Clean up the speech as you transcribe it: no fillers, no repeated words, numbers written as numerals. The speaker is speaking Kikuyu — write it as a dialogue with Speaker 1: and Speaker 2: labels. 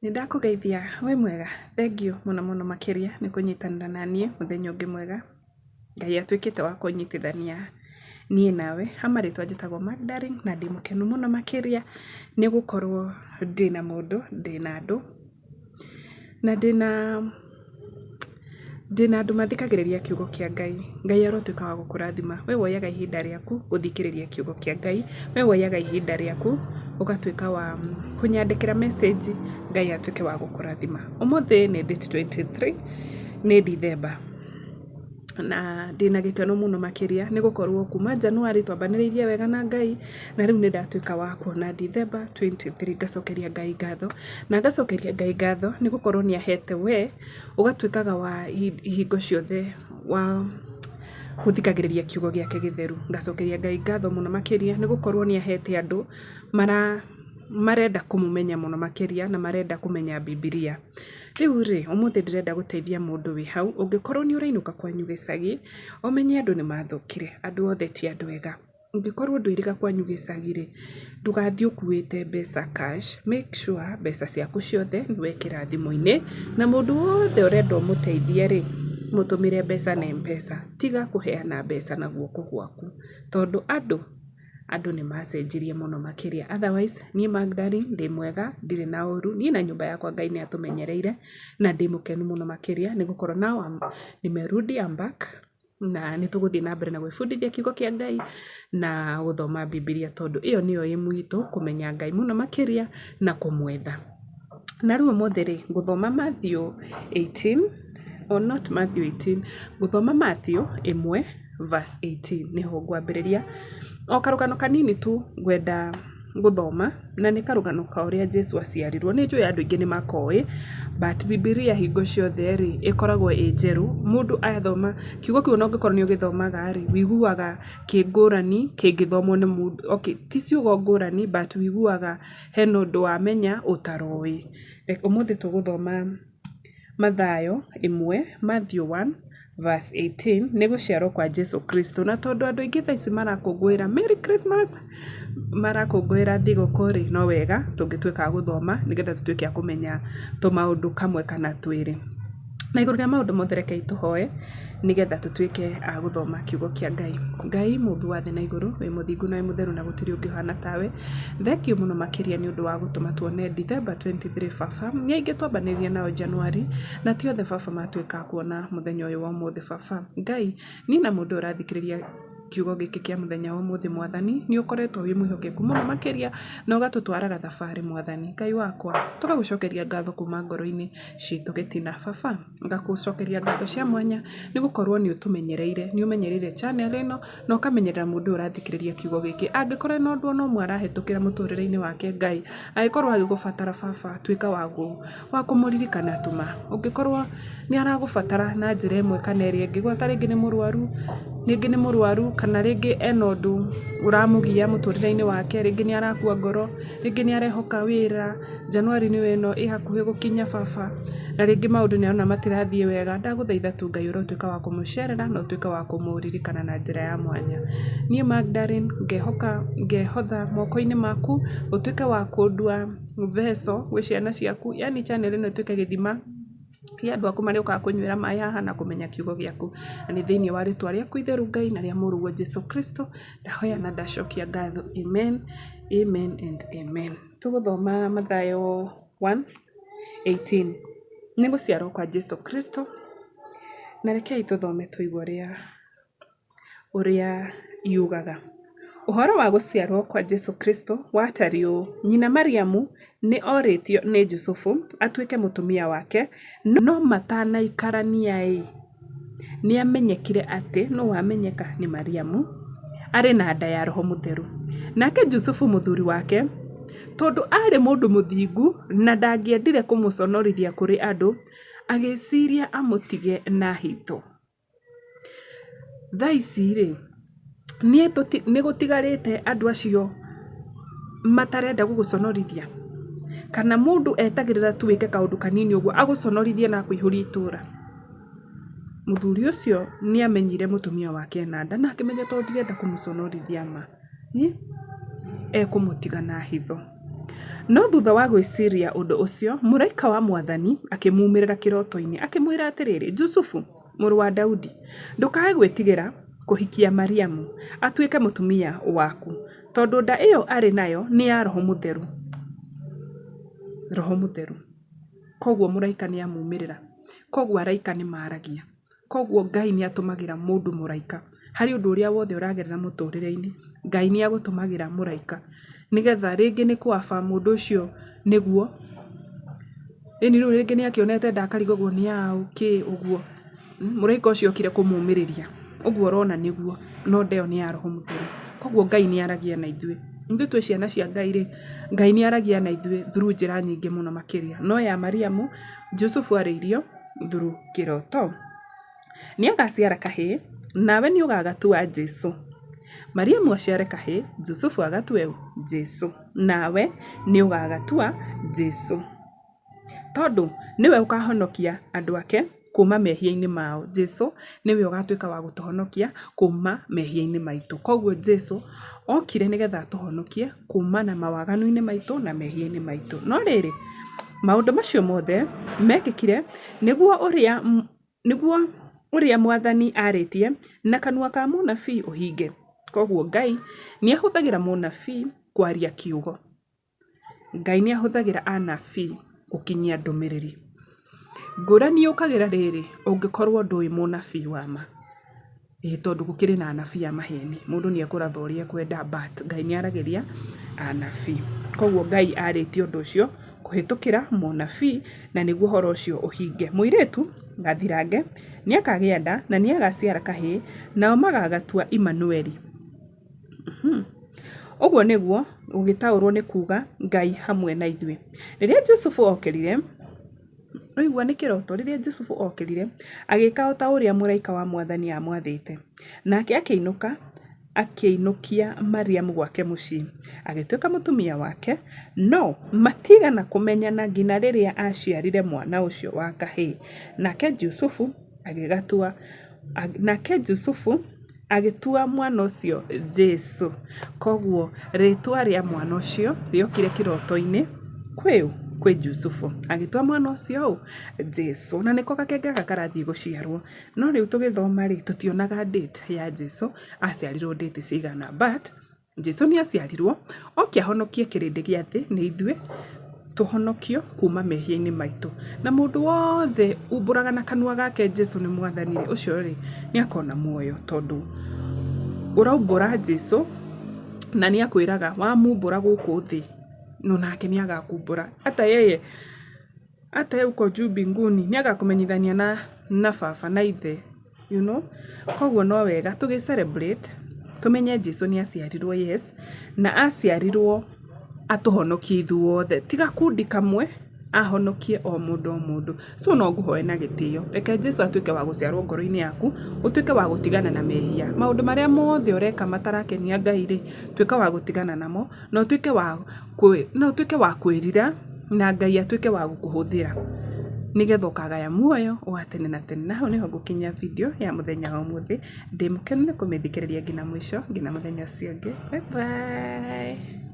Speaker 1: Nĩ ndakũgeithia wĩ mwega? Thengiũ mũno mũno makĩria nĩ kũnyitanĩra naniĩ mũthenya ũngĩ mwega, Ngai atuĩkĩte wa kũnyitithania niĩ nawe. Ha marĩtwa njĩtagwo Magdalene na ndĩ mũkenu mũno makĩria nĩ gũkorwo ndĩna mũndũ, ndĩna andũ, na ndĩna andũ mathikagĩrĩria kiugo kĩa Ngai. Ngai arotuĩka wa gũkũrathima we woyaga ihinda rĩaku gũthikĩrĩria kiugo kĩa Ngai, we woyaga ihinda rĩaku ũgatuĩka wa kũnyandĩkĩra message, Ngai atuĩke wa gũkũrathima. Ũmũthĩ nĩ date 23, nĩ Ndithemba na ndĩna gĩkeno mũno makĩria nĩ gũkorwo kuma January twambanĩrĩirie wega na Ngai na rĩu nĩ ndatuĩka wa kuona Ndithemba 23 ngacokeria Ngai ngatho na ngacokeria Ngai ngatho nĩ gũkorwo nĩ ahete we ũgatuĩkaga wa hingo ciothe wa gũthikagĩrĩria kiugo gĩake gĩtheru. Ngacokeria Ngai ngatho mũno makĩria nĩ gũkorwo nĩ ahete andũ marenda kũmũmenya mũno makĩria na marenda kũmenya Bibilia. Rĩu rĩ, ũmũthĩ ndĩrenda gũteithia mũndũ wĩ hau, ũngĩkorwo nĩ ũrainũka kwanyu gĩcagi, ũmenye andũ nĩ mathũkire, andũ othe ti andũ ega. Ũngĩkorwo ndwĩrĩga kwanyu gĩcagi rĩ, ndũgathiĩ ũkuĩte mbeca cash, make sure mbeca ciaku ciothe nĩ wekĩra thimũ-inĩ, na mũndũ wothe ũrenda ũmũteithie rĩ, mũtũmĩre mbeca na M-Pesa. Tiga kũheana mbeca na guoko gwaku, tondũ andũ, andũ nĩ macenjirie mũno makĩria. Otherwise, niĩ Magdalene ndĩ mwega, ndirĩ na ũru, niĩ na nyũmba yakwa Ngai nĩ atũmenyereire, na ndĩ mũkenu mũno makĩria nĩ gũkorwo now I'm, nimerudi, I'm back na nĩ tũgũthiĩ na mbere na gwĩbundithia kiugo kĩa Ngai na gũthoma Bibilia tondũ ĩyo nĩyo aim itũ, kũmenya Ngai mũno makĩria na kũmwetha. Na rĩu ũmũthĩ rĩ, ngũthoma Matthew 18, or not Matthew 18, ngũthoma Matthew 1 verse 18 nĩho ngwambĩrĩria. O karũgano kanini tu ngwenda gũthoma na nĩ karũgano ka ũrĩa Jesu aciarirwo. Nĩ njũĩ andũ aingĩ nĩ makoĩ but Bibilia hingo ciothe rĩ, ĩkoragwo ĩ njerũ. Mũndũ athoma kiugo kĩu ona ũngĩkorwo nĩ ũgĩthomaga rĩ, ũiguaga kĩ ngũrani kĩngĩthomwo nĩ mũndũ, okay ti ciugo ngũrani but ũiguaga hena ũndũ wamenya ũtaroĩ. Ũmũthĩ tũgũthoma Mathayo 1, Matthew 1 verse 18 nĩ gũciarwo kwa Jesu Kristo. Na tondũ andũ aingĩ thaa ici marakũngũĩra Merry Christmas, marakũngũĩra thigũkũ rĩ, no wega tũngĩtuĩka a gũthoma nĩgetha tũtuĩke a kũmenya tũmaũndũ kamwe kana twĩrĩ. Na igũrũ rĩa maũndũ mothe rekei tũhoe nĩgetha tũtuĩke a gũthoma kiugo kĩa Ngai. Ngai mũmbi wa thĩ na igũrũ, wĩ mũthingu na wĩ mũtheru na gũtirĩ ũngĩ ũhana tawe. Thengiũ mũno makĩria nĩ ũndũ wa gũtũma tuone December 23 baba. Nĩ aingĩ twambanĩria nao January na ti othe baba matuĩka a kuona mũthenya ũyũ wa ũmũthĩ baba. Ngai, niĩ na mũndũ ũyũ ũrathikĩrĩria kiugo gĩkĩ kĩa mũthenya wa ũmũthĩ mwathani, nĩ ũkoretwo wĩ mwĩhokeku mũno makĩria na ũgatũtwaraga thabarĩ mwathani. Ngai wakwa, tũgagũcokeria ngatho kuma ngoro-inĩ citũ gĩtina. Baba, ngagũcokeria ngatho cia mwanya nĩ gũkorwo nĩ ũtũmenyereire, nĩ ũmenyereire channel ĩno na ũkamenyerera mũndũ ũyũ ũrathikĩrĩria kiugo gĩkĩ. Angĩkorwo hena ũndũ ona ũmwe arahĩtũkĩra mũtũrĩre-inĩ wake Ngai, angĩkorwo agĩgũbatara baba, tuĩka wa kũmũririkana tu ma. Ũngĩkorwo nĩ aragũbatara na njĩra ĩmwe kana ĩrĩa ĩngĩ, gwata rĩngĩ nĩ mũrwaru, rĩngĩ nĩ mũrwaru kana rĩngĩ ena ũndũ ũramũgia mũtũrĩre-inĩ wake, rĩngĩ nĩ arakua ngoro, rĩngĩ nĩ arehoka wĩra, January nĩyo ĩno ĩ hakuhĩ gũkinya baba, na rĩngĩ maũndũ nĩ arona matirathiĩ wega, ndagũthaitha tu Ngai ũrotuĩka wa kũmũcerera na ũtuĩke wa kũmũririkana na njĩra ya mwanya. Niĩ Magdalene ngehoka ngehotha moko-inĩ maku, ũtuĩke wa kũndua vessel gwĩ ciana ciaku, yaani channel ĩno ĩtuĩke gĩthima kĩa andũ aku marĩa ũkaga kũnyuĩra maĩ haha na kũmenya kiugo gĩaku. Na nĩ thĩinĩ wa rĩtwa rĩaku itheru Ngai na rĩa mũrũguo Jesu Kristo, ndahoya na ndacokia ngatho. Amen, amen and amen. Tũgũthoma Mathayo 1:18. Nĩ gũciarwo kwa Jesu Kristo, na rekei tũthome tũigue ũrĩa yugaga. Ũhoro wa gũciarwo kwa Jesu Kristo watariĩ ũũ: Nyina Mariamu nĩ orĩtio nĩ Jusufu atuĩke mũtumia wake, no matanaikarania-ĩ, nĩ amenyekire atĩ, nũ wamenyeka? Nĩ Mariamu, arĩ na nda ya Roho Mũtheru. Nake Jusufu mũthuri wake, tondũ aarĩ mũndũ mũthingu na ndangĩendire kũmũconorithia kũrĩ andũ, agĩciria amũtige na hitho. Thaa ici rĩ, nĩ gũtigarĩte andũ acio matarenda gũgũconorithia? Kana mũndũ etagĩrĩra tu wĩke kaũndũ kanini ũguo agũconorithie na akũihũrie itũra? Mũthuri ũcio nĩ amenyire mũtumia wake ena nda na akĩmenya tondũ ndirenda kũmũconorithia ma, ekũmũtiga na hitho. No thutha wa gwĩciria ũndũ ũcio, mũraika wa Mwathani akĩmuumĩrĩra kĩroto-inĩ, akĩmwĩra atĩrĩrĩ, Jusufu, mũrũ wa Daudi, ndũkae gwĩtigĩra kũhikia Mariamu atuĩke mũtumia waku, tondũ nda ĩyo arĩ nayo nĩ ya Roho Mũtheru. Roho Mũtheru. Koguo mũraika nĩ amumĩrĩra. Koguo araika nĩ maragia. Koguo Ngai nĩ atũmagĩra mũndũ mũraika. Harĩ ũndũ ũrĩa wothe ũragerera mũtũrĩre-inĩ, Ngai nĩ agũtũmagĩra mũraika. Nĩgetha rĩngĩ nĩ kũ affirm ũndũ ũcio nĩguo. Ĩni rĩu rĩngĩ nĩ akĩonete ndakarigagwo nĩ aũ kĩ ũguo. Mũraika ũcio okire kũmũmĩrĩria. Ũguo ũrona nĩguo, no nda ĩyo nĩ ya Roho Mũtheru. Koguo Ngai nĩ aragia na ithuĩ. Ithuĩ twĩ ciana cia Ngai rĩ, Ngai nĩ aragia na ithuĩ through njĩra nyingĩ mũno makĩria. No ya Mariamu, Jusufu arĩirio through kĩroto. Nĩ agaciara kahĩĩ, nawe nĩ ũgagatua Jesu. Mariamu aciare kahĩĩ, Jusufu agatue Jesu. Nawe nĩ ũgagatua Jesu. Tondũ nĩwe ũkahonokia andũ ake kuma mehia-inĩ mao. Jesu nĩwe ũgatuĩka wa gũtũhonokia kuma mehia-inĩ maitũ. Koguo Jesu okire nĩgetha atũhonokie kuma na mawaganu-inĩ maitũ na mehia-inĩ maitũ. No rĩrĩ, maũndũ macio mothe mekĩkire nĩguo ũrĩa nĩguo ũrĩa Mwathani arĩtie na kanua ka mũnabii ũhinge. Koguo Ngai nĩ ahũthagĩra mũnabii kwaria kiugo. Ngai nĩ ahũthagĩra anabii gũkinyia ndũmĩrĩri. Ngũrani yũkagĩra rĩrĩ, ũngĩkorwo ndũĩ mũnabii wa ma. Ĩĩ tondũ gũkĩrĩ na anabii a maheni, mũndũ nĩ ekũratha ũrĩa ekwenda but Ngai nĩ aragĩria anabii. Koguo Ngai arĩtie ũndũ ũcio kũhĩtũkĩra mũnabii na nĩguo ũhoro ũcio ũhinge. Mũirĩtu gathirange nĩ akagĩa nda na nĩ agaciara kahĩĩ nao magagatua Imanueli. Ũguo nĩguo gũgĩtaũrwo nĩ kuga Ngai hamwe na ithuĩ. Rĩrĩa Jusufu okĩrire, Waigua nĩ kĩroto, rĩrĩa Jusufu okĩrire, agĩka o ta ũrĩa mũraika wa Mwathani aamwathĩte. Nake akĩinũka, akĩinũkia Mariamu gwake mũciĩ, agĩtuĩka mũtumia wake, no matiigana kũmenyana nginya rĩrĩa aaciarire mwana ũcio wa kahĩĩ. Nake Jusufu agĩgatua, nake Jusufu agĩtua mwana ũcio Jesu. Koguo rĩtwa rĩa mwana ũcio rĩokire kĩroto-inĩ kwĩ ũ? Kwĩ Jusufu. Agĩtua mwana ũcio ũ? Jesu. Na nĩko gakenge gaka karathiĩ gũciarwo. No rĩu tũgĩthoma rĩ, tũtionaga date ya Jesu aciarirwo date cigana but Jesu nĩ aciarirwo oke ahonokie kĩrĩndĩ gĩa thĩ nĩ ithuĩ tũhonokio kuma mehia-inĩ maitũ. Na mũndũ wothe umbũraga na kanua gake Jesu nĩ mwathani rĩ, ũcio rĩ nĩ akona muoyo tondũ ũraumbũra Jesu na nĩ akwĩraga wamumbũra gũkũ thĩ onake nĩ agakumbũra. Hata yeye hata yeye huko juu mbinguni nĩ agakũmenyithania na baba na ithe. You know? Koguo no wega tũgĩ celebrate tũmenye Jesu nĩ aciarirwo yes, na aciarirwo atũhonokie ithuothe, ti gakundi kamwe, ahonokie o mũndũ o mũndũ. So no ngũhoe na gĩtĩo, reke Jesu atuĩke wa gũciarwo ngoro-inĩ yaku, ũtuĩke wa gũtigana na mehia. Maũndũ marĩa mothe ũreka matarakenia Ngai rĩ, tuĩka wa gũtigana namo, na ũtuĩke wa na ũtuĩke wa kwĩrira na Ngai atuĩke wa gũkũhũthĩra nĩgetha ũkagaya muoyo wa tene na tene. Na hau nĩho ngũkinyia video ya mũthenya wa ũmũthĩ. Ndĩ mũkenu nĩ kũmĩthikĩrĩria nginya mũico, nginya mũthenya ũcio ũngĩ. Bye bye.